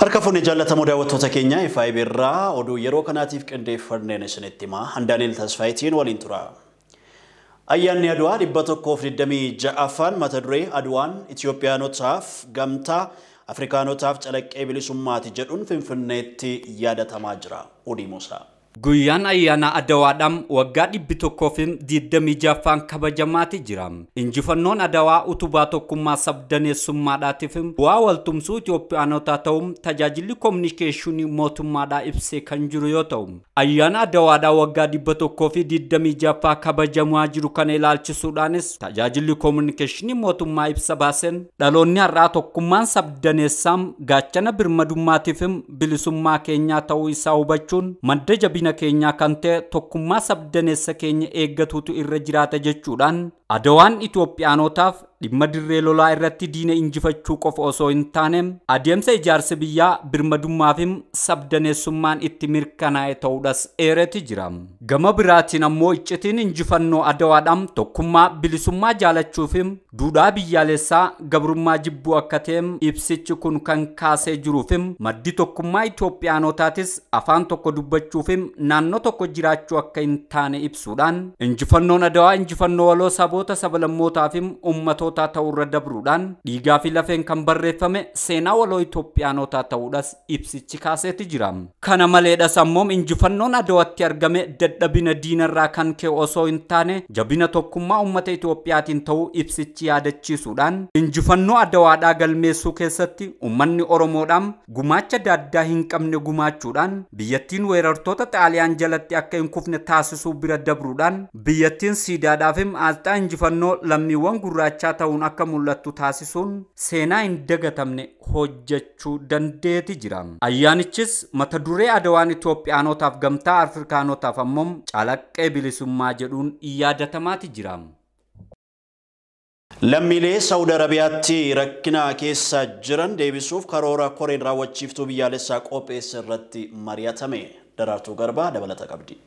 Harka fuunee jaallatamoo daawwattoota keenya FIB irraa oduu yeroo kanaatiif qindeeffanneen isinitti himaa. Daani'el Tasfaayitiin waliin tura. Ayyaanni Adwaa 126ffaan mata duree Adwaan Itoophiyaanotaaf gamtaa Afrikaanotaaf calaqqee bilisummaati jedhuun Finfinneetti yaadatamaa jira. Odii Musaa. Guyyaan ayyaana Adawaadhaan waggaa 126ffaan kabajamaati jira. Injifannoon Adawaa utubaa tokkummaa sabdaneessummaadhaatiif bu'aa waltumsuu Itoophiyaanotaa ta'uun tajaajilli koominikeeshinii mootummaadhaa ibsee kan jiru yoo ta'u, ayyaana Adawaadhaa waggaa 126ffaa kabajamaa jiru kana ilaalchisuudhaanis tajaajilli koominikeeshinii mootummaa ibsa baaseen dhaloonni har'aa tokkummaan sabdaneessaa gaachana birmadummaatiif bilisummaa keenyaa ta'uu isaa hubachuun madda jabina keenyaa kan ta'e tokkummaa sabdaneessa keenya eeggatuutu irra jiraata jechuudhaan Adawaan Itoophiyaanotaaf dhimma dirree lolaa irratti diina injifachuu qofa osoo hin taane adeemsa ijaarsa biyyaa birmadummaa fi sabdaneessummaan itti mirkanaa'e ta'uudhas eereeti jira. Gama biraatiin ammoo iccitiin injifannoo Adawaadhaan tokkummaa bilisummaa jaalachuu fi duudhaa biyyaalessaa gabrummaa jibbuu akka ta'e ibsichi kun kan kaasee jiruu fi maddi tokkummaa Itoophiyaanotaatis afaan tokko dubbachuu fi naannoo tokko jiraachuu akka hin taane ibsuudhaan injifannoon Adawaa injifannoo waloo saboota sablammootaa fi uummatootaa ta'urra dabruudhaan dhiigaa fi lafeen kan barreeffame seenaa waloo Itoophiyaanotaa ta'uudhas ibsichi kaaseeti jira. Kana maleedhas ammoo injifannoon Adawaatti argame dadhabina diinarraa kan ka'e osoo hin taane jabina tokkummaa uummata Itoophiyaatiin ta'uu ibsichi yaadachiisuudhaan injifannoo Adawaadhaa galmeessuu keessatti uummanni Oromoodhaan gumaacha daaddaa hin qabne gumaachuudhaan biyyattiin weerartoota Xaaliyaan jalatti akka hin kufne taasisuu bira dabruudhaan biyyattiin siidaadhaaf aasxaa injifannoo lammiiwwan gurraachaa ta'uun akka mul'attu taasisuun seenaa hin dagatamne hojjechuu dandeeti jira. Ayyaanichis mata duree Adawaan Itoophiyaanotaaf gamtaa Afrikaanotaaf ammoo calaqqee bilisummaa jedhuun yaadatamaati jira. Lammiilee Saawud Arabiyaatti rakkina keessa jiran deebisuuf karoora koreen raawwachiiftuu biyyaalessaa qopheesse irratti mari'atame. Daraartuu Garbaa dabalata qabdi.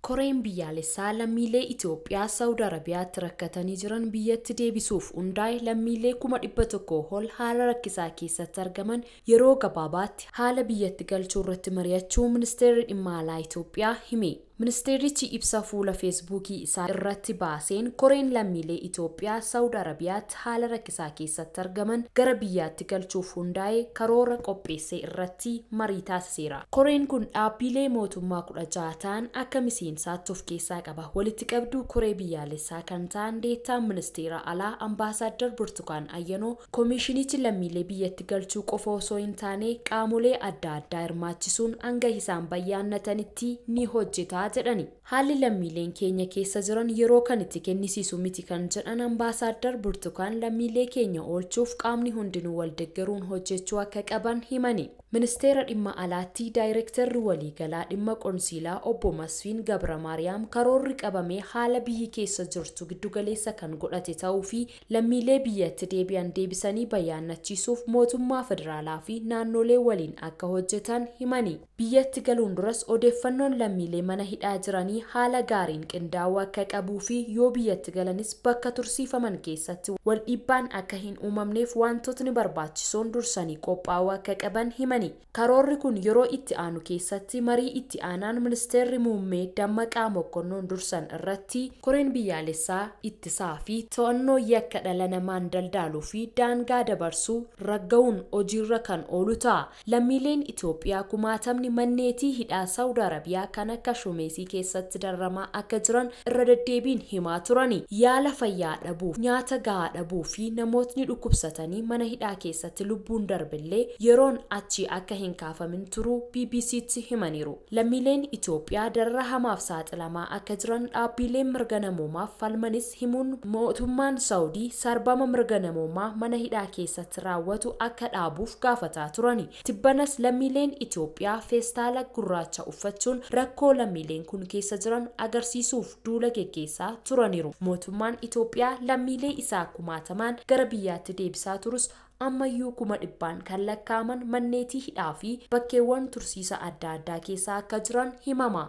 Koreen biyyaalessaa lammiilee Itoophiyaa Saawud Arabiyaatti rakkatanii jiran biyyatti deebisuuf hundaa'e lammiilee 100,000 ol haala rakkisaa keessatti argaman yeroo gabaabaatti haala biyyatti galchuu irratti mari'achuu ministeerri dhimma alaa Itoophiyaa hime. Ministeerichi ibsa fuula feesbuukii isaa irratti baaseen koreen lammiilee Itoophiyaa Saawud Arabiyaatti haala rakkisaa keessatti argaman gara biyyaatti galchuuf hundaa'e karoora qopheesse irratti marii taasiseera. Koreen kun dhaabbilee mootummaa 16 ta'an akka miseensaatti of keessaa qaba. Walitti qabduu koree biyyaalessaa kan ta'an deettaan ministeera alaa Ambaasaadder Burtukaan Ayyanoo koomishinichi lammiilee biyyatti galchuu qofa osoo hin taane qaamolee adda addaa hirmaachisuun hanga isaan bayyaannatanitti ni hojjeta jedhani. Haalli lammiileen keenya keessa jiran yeroo kan itti kennisiisu miti kan jedhan Ambaasaadder Burtukaan lammiilee keenya oolchuuf qaamni hundinuu wal deeggaruun hojjechuu akka qaban himani. Ministeera dhimma alaatti daayirektarri waliigalaa dhimma qonsiilaa obbo Masfiin Gabra Maariyaam karoorri qabamee haala biyyi keessa jirtu giddugaleessa kan godhate ta'uu fi lammiilee biyyatti deebi'an deebisanii bayyaannachiisuuf mootummaa federaalaa fi naannolee waliin akka hojjetan himani. Biyyatti galuun duras odeeffannoon lammiilee mana hidhaa jiranii haala gaariin qindaa'uu akka qabuu fi yoo biyyatti galanis bakka tursiifaman keessatti wal dhiibbaan akka hin uumamneef wantootni barbaachisoon dursanii qophaa'uu akka qaban himani. Karoorri kun yeroo itti aanu keessatti marii itti aanaan ministeerri muummee Dammaqaa Mokonnon dursan irratti koreen biyyaalessaa ittisaa fi to'annoo yakka dhala namaan daldaaluu fi daangaa dabarsuu ragga'uun hojiirra kan oolu ta'a. Lammiileen Itoophiyaa kumaatamni manneetii hidhaa Saawud Arabiyaa kan akka Shumeesii keessatti darramaa akka jiran irra deddeebiin himaa turani. Yaala fayyaa dhabuu, nyaata gahaa dhabuu fi namootni dhukkubsatanii mana hidhaa keessatti lubbuun darbillee yeroon achi akka hin kaafamin turuu BBCtti himaniiru. Lammiileen Itoophiyaa darara hamaaf saaxilamaa akka jiran dhaabbileen mirga namoomaaf falmanis himuun mootummaan Saawudii sarbama mirga namoomaa mana hidhaa keessatti raawwatu akka dhaabuuf gaafataa turani. Tibbanas lammiileen Itoophiyaa feestaala gurraacha uffachuun rakkoo lammiileen kun keessa jiran agarsiisuuf duula geggeessaa turaniiru. Mootummaan Itoophiyaa lammiilee isaa kumaatamaan gara biyyaatti deebisaa turus ammayyuu 100,000 kan lakkaa'aman manneetii hidhaa fi bakkeewwan tursiisa adda addaa keessa akka jiran himama.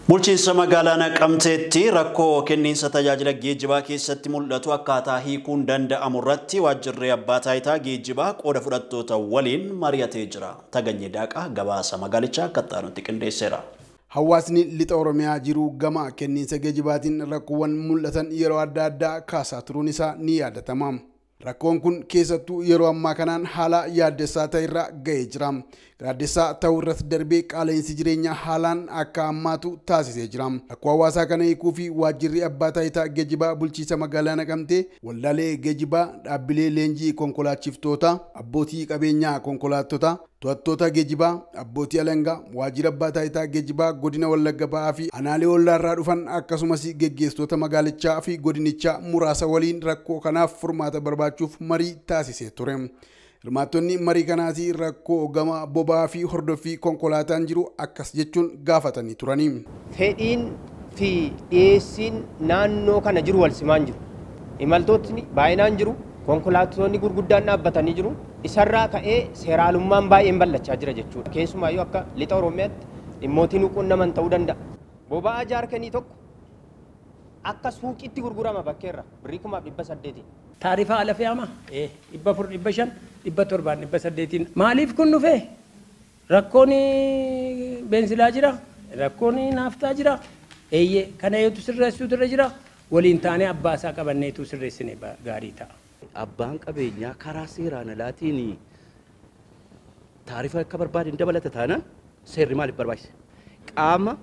Bulchiinsa magaalaa Naqamteetti rakkoo kenniinsa tajaajila geejjibaa keessatti mul'atu akkaataa hiikuun danda'amu irratti waajjirri abbaa taayitaa geejjibaa qooda fudhattoota waliin mari'atee jira. Taganyee Daaqaa gabaasa magaalichaa akka itti qindeesseera. Hawaasni lixa Oromiyaa jiru gama kenniinsa geejjibaatiin rakkoowwan mul'atan yeroo adda addaa kaasaa turuun isaa ni yaadatama. Rakkoon kun keessattuu yeroo ammaa kanaan haala yaaddessaa ta'e irra ga'ee jira. Yaaddessaa ta'uu irratti darbee qaala'insi jireenyaa haalaan akka hammaatu taasisee jira. Rakkoo hawaasaa kana hiikuu fi waajjirri abbaa taayitaa geejjibaa bulchiinsa magaalaa Naqamtee waldaalee geejjibaa, dhaabbilee leenjii konkolaachiftoota, abbootii qabeenyaa konkolaattota, to'attoota geejjibaa, abbootii alangaa, waajjira abbaa taayitaa geejjibaa godina Wallagga Ba'aa fi aanaalee ollaarraa dhufan akkasumas geggeessitoota magaalichaa fi godinichaa muraasa waliin rakkoo kanaaf furmaata barbaachuuf marii taasisee ture. Hirmaattonni marii kanaas rakkoo gama boba'aa fi hordoffii konkolaataan jiru akkas jechuun gaafatanii turani. Fedhiin fi dhiyeessiin naannoo kana jiru wal simaan jiru. Imaltootni baay'inaan jiru. Konkolaattonni gurguddaan dhaabbatanii jiru. Isarraa ka'ee seeraalummaan baay'een bal'achaa jira jechuudha. Keessumaayyuu akka lixa Oromiyaatti dhimmootiin quunnaman ta'uu danda'a. Boba'aa jaarkanii tokko akka suuqiitti gurgurama bakkeerra birrii 1800. Taarifa ala fe'ama 400, 500, 700, 800. Maaliif kun dhufe? Rakkoon beensilaa jira, rakkoon naaftaa jira. Eeyyee kana eetu sirreessuutu irra jira. Waliin taanee abbaa isaa qabanneetu sirreessine gaarii ta'a. Abbaan qabeenyaa karaa seeraan alaatiin taarifa akka barbaade dabalata taanaan seerri maaliif barbaachise? Qaama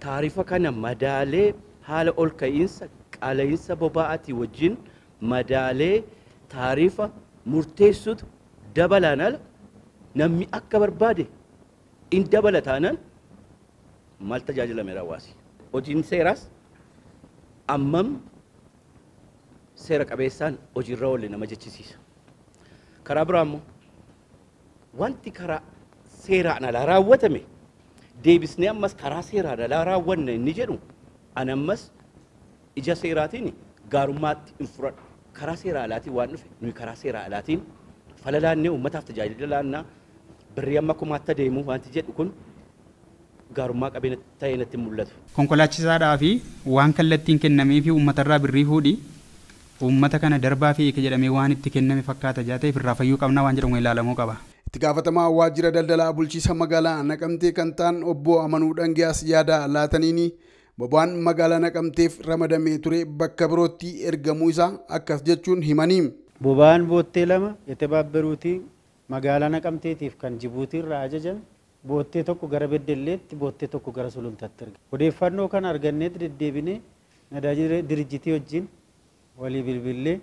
taarifa kana madaalee haala ol ka'iinsa qaala'insa boba'aatii wajjin madaalee taarifa murteessutu dabalaan ala namni akka barbaade in dabala taanaan maal tajaajilameera hawaasi? Hojiin seeraas ammam seera qabeessaan hojiirra oolle nama jechisiisa. Karaa biraa immoo wanti karaa seeraan alaa raawwatame deebisnee ammas karaa seeraan alaa raawwanna inni jedhu ani ammas ija seeraatiin gaarummaatti hin fudhadhu. Karaa seera alaatiin waan dhufe nuyi karaa seera alaatiin fala laannee uummataaf tajaajila laannaa birrii amma kumaatti deemu wanti jedhu kun gaarummaa qabeenya ta'ee natti mul'atu. Konkolaachisaadhaa fi waan kallattiin kennamee fi uummatarraa birrii fuudhi uummata kana darbaa fi eeke jedhamee waan itti kenname fakkaata jaateef irraa fayyuu qabna waan jedhamu ilaalamuu qaba. Itti gaafatamaa waajjira daldalaa bulchiinsa magaalaa Naqamtee kan ta'an obbo Amanuu Dhangiyaas yaada laataniini boba'aan magaalaa Naqamteef ramadamee ture bakka birootti ergamuu isaa akkas jechuun himanii. Boba'aan boottee lama የተባበሩት magaalaa Naqamteetiif kan Jibuutii irraa ajajame boottee tokko gara Beddelleetti boottee tokko gara Sulultaatti erga. Odeeffannoo kana arganneet deddeebinee nadaajii dirjitii wajjin walii bilbillee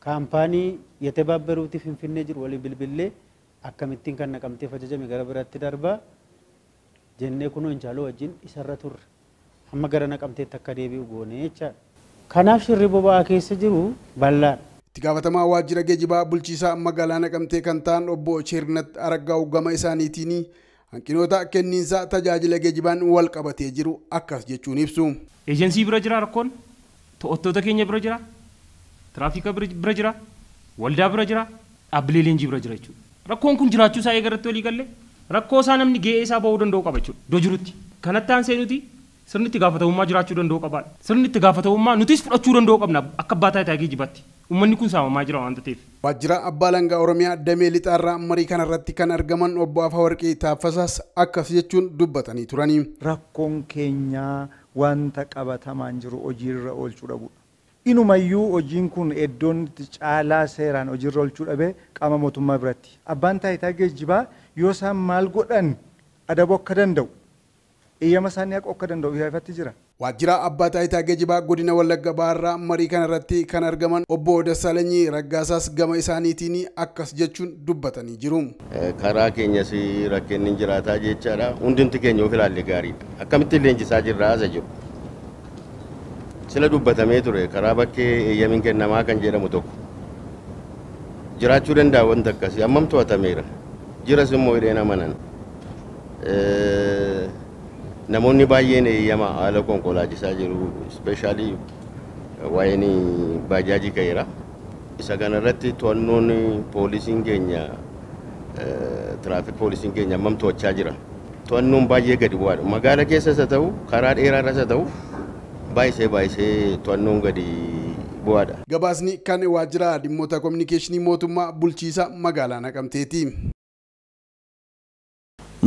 kaampaanii የተባበሩት Finfinnee jiru walii bilbillee akkamittiin kan Naqamteef ajajame gara biraatti darbaa jennee kunoo Inchaaloo wajjin isarra turre. Amma gara Naqamteetti akka deebi'u goone jechaadha. Kanaaf shirri boba'aa keessa jiru bal'aadha. Itti gaafatamaa waajjira geejjibaa bulchiisaa magaalaa Naqamtee kan ta'an obbo Cheernat Araggaa'u gama isaaniitiin hanqinoota kenniinsa tajaajila geejjibaan wal qabatee jiru akkas jechuun ibsu. Eejensii bira jira rakkoon, to'attoota keenya bira jira, tiraafika bira jira, waldaa bira jira, dhaabbilee leenjii bira jira jechuudha. Rakkoon kun jiraachuu isaa eegarratti walii galee rakkoo isaa namni ga'ee isaa ba'uu danda'u qaba jechuudha. Iddoo jirutti. Kanatti aansee nuti sirni itti gaafatamummaa jiraachuu danda'u qabaadha. Sirni itti gaafatamummaa nutis fudhachuu danda'u qabna akka abbaa taayitaa geejjibaatti. Uummanni kun saamamaa jira waan ta'eef. Waajjira Abbaa Alangaa Oromiyaa damee lixaarraa marii kanarratti kan argaman obbo Afawarqii Taaffasaas akkas jechuun dubbatanii turanii. Rakkoon keenyaa wanta qabatamaan jiru hojiirra oolchuu dhabudha. Inumayyuu hojiin kun iddoon itti caalaa seeraan hojiirra oolchuu dhabee qaama mootummaa biratti. Abbaan taayitaa geejjibaa yoo isaan maal godhan adabuu akka danda'u, eeyyama isaanii haquu akka danda'u ifatti jira. Waajjira Abbaa Taayitaa Geejjibaa godina Wallagga Bahaarraa marii kanarratti kan argaman obbo Dassaalany Raggaasaas gama isaaniitiin akkas jechuun dubbatanii jiru. Karaa keenyas rakkinni jiraataa jechaadha. Hundumti keenya of ilaalle gaariidha. Akkamitti leenjisaa jirra asa jiru. Sila dubbatamee ture karaa bakkee eeyyamiin kennamaa kan jedhamu tokko jiraachuu danda'a wanta akkasii hammam to'atameera. Jiras immoo hidheen amanan. Namoonni baay'een eeyyama haala konkolaachisaa jiru. Ispeeshaalii waa'een baajaajii ka'eera. Isa kanarratti to'annoon poolisiin keenya tiraafik poolisiin keenya hammam to'achaa jira. To'annoon baay'ee gadi bu'aadha. Magaala keessas haa ta'u karaa dheeraarras haa ta'u baay'isee to'annoon gadi bu'aadha. Gabaasni kan waajjira dhimmoota kominikeeshinii mootummaa bulchiisa magaalaa Naqamteeti.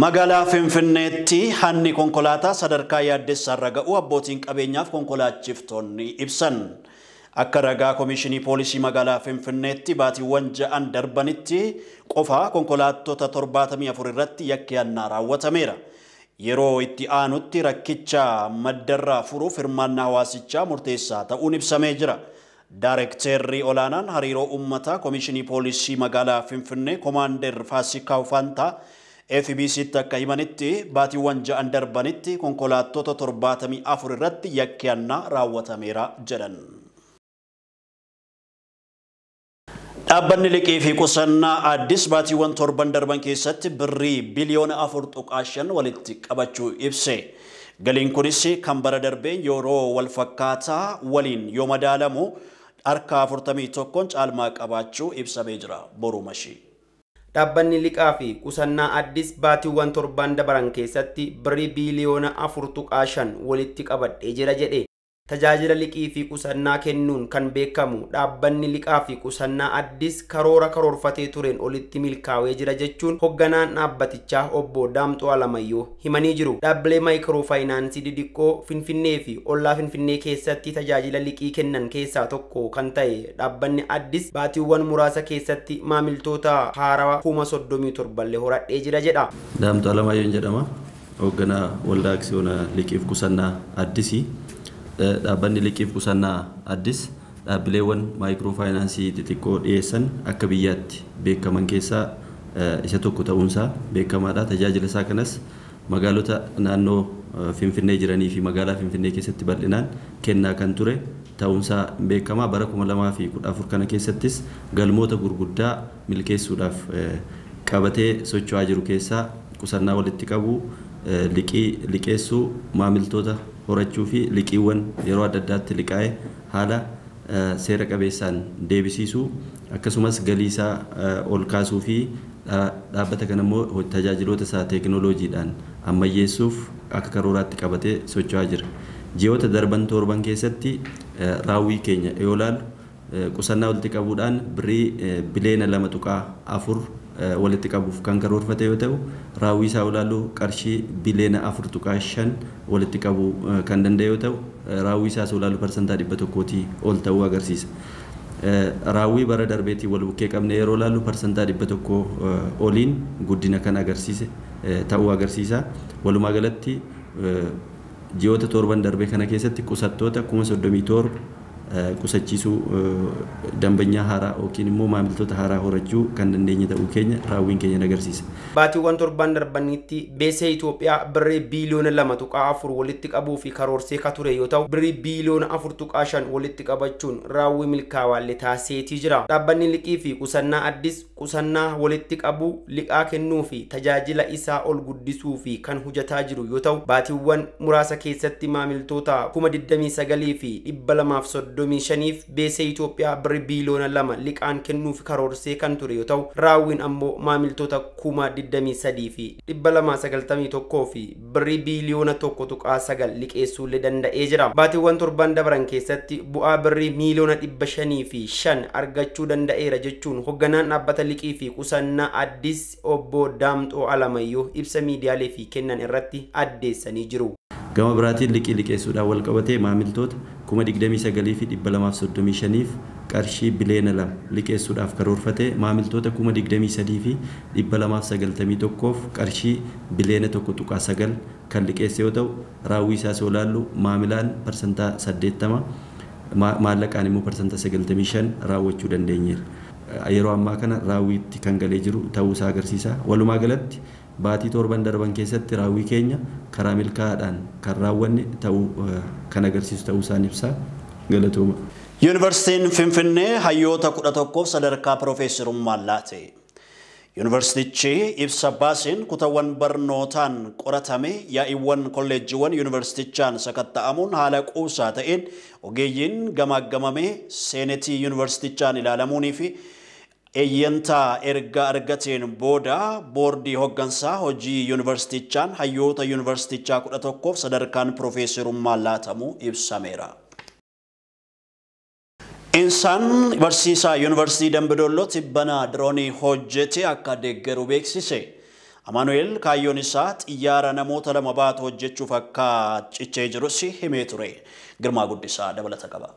Magaalaa Finfinneetti hanni konkolaataa sadarkaa yaaddessaarra ga'u abbootiin qabeenyaaf konkolaachiftoonni ibsan. Akka ragaa Komishinii Poolisii Magaalaa Finfinneetti baatiiwwan 6 darbanitti qofa konkolaattota 74 irratti yakki hannaa raawwatameera. Yeroo itti aanutti rakkicha maddarraa furuuf hirmaannaa hawaasichaa murteessaa ta'uun ibsamee jira. Daarekteerri olaanaan hariiroo uummataa Komishinii Poolisii Magaalaa Finfinnee Komaander Faasikaa Faantaa FBCtti akka himanitti baatiiwwan 6 darbanitti konkolaattota 74 irratti yakki hannaa raawwatameera jedhan. Dhaabbanni liqii fi qusannaa Addis baatiiwwan 7 darban keessatti birrii biliyoona 4.5 walitti qabachuu ibse. Galiin kunis kan bara darbeen yeroo wal fakkaataa waliin yoo madaalamu harka 41 caalmaa qabaachuu ibsamee jira. Boruu Mashii. Dhaabbanni liqaa fi qusannaa Addis baatiiwwan 7 darban keessatti birrii biliyoona 4.5 walitti qabadhee jira jedhe. Tajaajila liqii fi qusannaa kennuun kan beekamu dhaabbanni liqaa fi qusannaa Addis karoora karoorfatee tureen olitti milkaa'ee jira jechuun hogganaan dhaabbatichaa obbo Daamxoo Alamayyoo himanii jiru. Dhaabbilee maayikiroo faayinaansii xixiqqoo Finfinnee fi ollaa Finfinnee keessatti tajaajila liqii kennan keessaa tokko kan ta'e dhaabbanni Addis baatiiwwan muraasa keessatti maamiltoota haarawaa 37,000 horadhee jira jedha. Daamxoo Alamayyoon jedhama. Hogganaa waldaa aksiyoona liqii fi qusannaa Addisii. Dhaabbanni liqii fi qusannaa Addis dhaabbileewwan maayikiroo faayinaansii xixiqqoo dhiyeessan akka biyyaatti beekaman keessaa isa tokko ta'uunsaa beekamaadha. Tajaajila isaa kanas magaalota naannoo Finfinnee jiranii fi magaalaa Finfinnee keessatti bal'inaan kennaa kan ture ta'uunsaa beekamaa. Bara 2014 kana keessattis galmoota gurguddaa milkeessuudhaaf qabatee socho'aa jiru keessaa qusannaa walitti qabuu, liqii liqeessuu, maamiltoota horachuu fi liqiiwwan yeroo adda addaatti liqaa'ee haala seera qabeessaan deebisiisuu akkasumas galii isaa ol kaasuu fi dhaabbata kana immoo tajaajiloota isaa teekinooloojiidhaan ammayyeessuuf akka karooraatti qabatee socho'aa jira. Ji'oota darban 7 keessatti raawwii keenya yoo ilaallu qusannaa walitti qabuudhaan birrii biliyoona 2.4 walitti qabuuf kan karoorfate yoo ta'u raawwii isaa ilaallu qarshii biliyoona 4.5 walitti qabuu kan danda'e yoo ta'u raawwii isaa ilaallu 100% ol ta'uu agarsiisa. Raawwii bara darbeetiin wal bukkee qabne yeroo ilaallu 100% oliin guddina kan agarsiise ta'uu agarsiisa. Walumaa galatti ji'oota 7 darbee kana keessatti qusattoota 37,000 qusachiisuu dambanyaa haaraa yookiin immoo maamiltoota haaraa horachuu kan dandeenye ta'uu keenya raawwiin keenya agarsiisa. Baatiiwwan 7 darbanitti beesee Itoophiyaa birrii biliyoona 2.4 walitti qabuu fi karoorsee ka ture yoo ta'u birrii biliyoona 4.5 walitti qabachuun raawwii milkaa'aa taasiseetii jira. Dhaabbanni liqii fi qusannaa Addis qusannaa walitti qabuu, liqaa kennuu fi tajaajila isaa ol guddisuu fi kan hojjetaa jiru yoo ta'u baatiiwwan muraasa keessatti maamiltoota 29,235 beesee Itoophiyaa birrii biliyoona 2 liqaan kennuuf karoorsee kan ture yoo ta'u raawwiin ammoo maamiltoota 23,291 fi birrii biliyoona 1.9 liqeessuullee danda'ee jira. Baatiiwwan 7 dabran keessatti bu'aa birrii miiliyoona 505 argachuu danda'eera jechuun hogganaan dhaabbata liqii fi qusannaa Addis obbo Daamxoo Alamayyoo ibsa miidiyaalee fi kennan irratti addeessanii jiru. Gama biraatiin liqii liqeessuudhaan wal qabatee maamiltoota 29,235 qarshii biliyoona 2 liqeessuudhaaf karoorfate maamiltoota 23,291 qarshii biliyoona 1.9 kan liqeesse yoo ta'u raawwii isaas yoo ilaallu maamilaan 80% maallaqaan immoo 95% raawwachuu dandeenyeera. Yeroo ammaa kana raawwiitti kan galee jiru ta'uu isaa agarsiisa. Walumaa galatti baatii 7 darban keessatti raawwii keenya karaa milkaa'aadhaan kan raawwanne ta'uu kan agarsiisu ta'uu isaan ibsa. Galatooma. Yuunivarsiitiin Finfinnee hayyoota 11 sadarkaa piroofeesarummaan laate. Yuunivarsiitichi ibsa baaseen kutaawwan barnootaan qoratame yaa'iiwwan kolleejjiiwwan yuunivarsiitichaan sakatta'amuun haala quubsaa ta'een ogeeyyiin gamaaggamame seenetii yuunivarsiitichaan ilaalamuunii fi Eeyyantaa erga argateen booda boordii hoggansaa hojii yuunivarsiitichaan hayyoota yuunivarsiitichaa 11f sadarkaan piroofeesarummaa laatamu ibsameera. Insaan barsiisaa yuunivarsiitii Dambidolloo tibbana diroonii hojjete akka deeggaru beeksise. Amaanu'eel kaayyoon isaa xiyyaara namoota 2 baatu hojjechuuf akka cichee jirus himee ture. Girmaa Guddisaa dabalata qaba.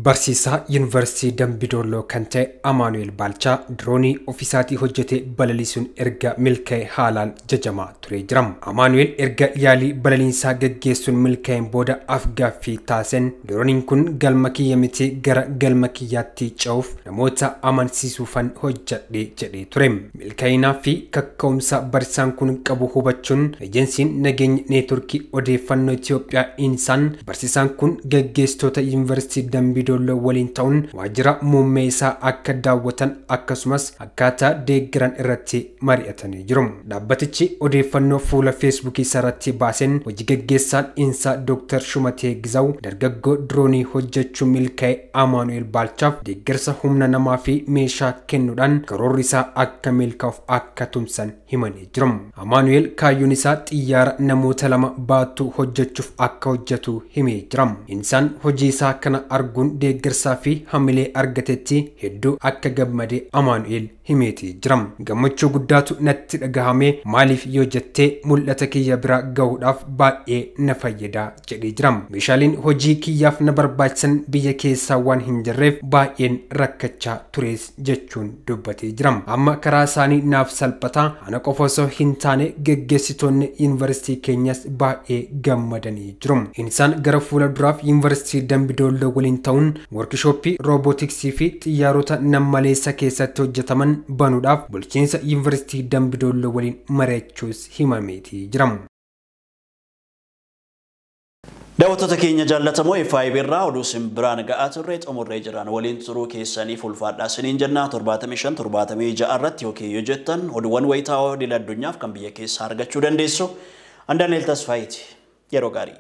Barsiisaa Yuunivarsiitii Dambidolloo kan ta'e Amaanu'eel Baalchaa diroonii ofiisaatii hojjetee balaliisuun erga milkaa'e haalaan jajamaa turee jira. Amaanu'eel erga yaalii balaliinsaa gaggeessuun milkaa'een booda afgaaffii taasiseen dirooniin kun galma kiyya miti gara galma kiyyaatti ce'uuf namoota amansiisuufan hojjedhe jedhee ture. Milkaa'inaa fi kaka'umsa barsiisaan kun qabu hubachuun ejensiin nageenya neetworkii odeeffannoo Itoophiyaa Insaan barsiisaan kun gaggeessitoota Yuunivarsiitii Dambidolloo waliin ta'uun waajjira muummee isaa akka daawwatan akkasumas akkaataa deeggaran irratti mari'atanii jiru. Dhaabbatichi odeeffannoo fuula feesbuukii isaarratti baaseen hojii gaggeessaan Insaa Dr. Shumatee Gizaw dargaggoo diroonii hojjechuu milkaa'e Amaanu'eel Baalchaaf deeggarsa humna namaa fi meeshaa kennuudhaan karoorri isaa akka milkaa'uuf akka tumsan himanii jiru. Amaanu'eel kaayyoon isaa xiyyaara namoota 2 baatu hojjechuuf akka hojjetu himee jira. Insaan hojii isaa kana arguun deeggarsaa fi hamilee argatetti hedduu akka gammade Amaanu'eel himeetii jira. Gammachuu guddaatu natti dhagahame maaliif yoo jettee mul'ata kiyya bira gahuudhaaf baay'ee na fayyada jedhee jira. Meeshaaleen hojii kiyyaaf na barbaachisan biyya keessaa waan hin jirreef baay'een rakkachaa tures jechuun dubbatee jira. Amma karaa isaanii naaf salphataa ana qofa osoo hin taane gaggeessitoonni yuunivarsiitii keenyas baay'ee gammadanii jiru. Insaan gara fuula duraaf yuunivarsiitii Dambidolloo waliin ta'uun workshooppii roobootiksii fi xiyyaarota nammaleessa keessatti hojjetaman banuudhaaf bulchiinsa yuunivarsiitii Dambidolloo waliin mari'achuus himameetii jira. Daawwattoota keenya jaallatamoo FIB irraa oduu simbiraan ga'aa turre xumurree jiran waliin turuu keessaniif ulfaadhaa isiniin jenna 75 76 irratti yookiin yoo jettan oduuwwan wayitaawoo idil addunyaaf kan biyya keessaa argachuu dandeessu. Andaaneel Tasfaayiiti. Yeroo gaarii.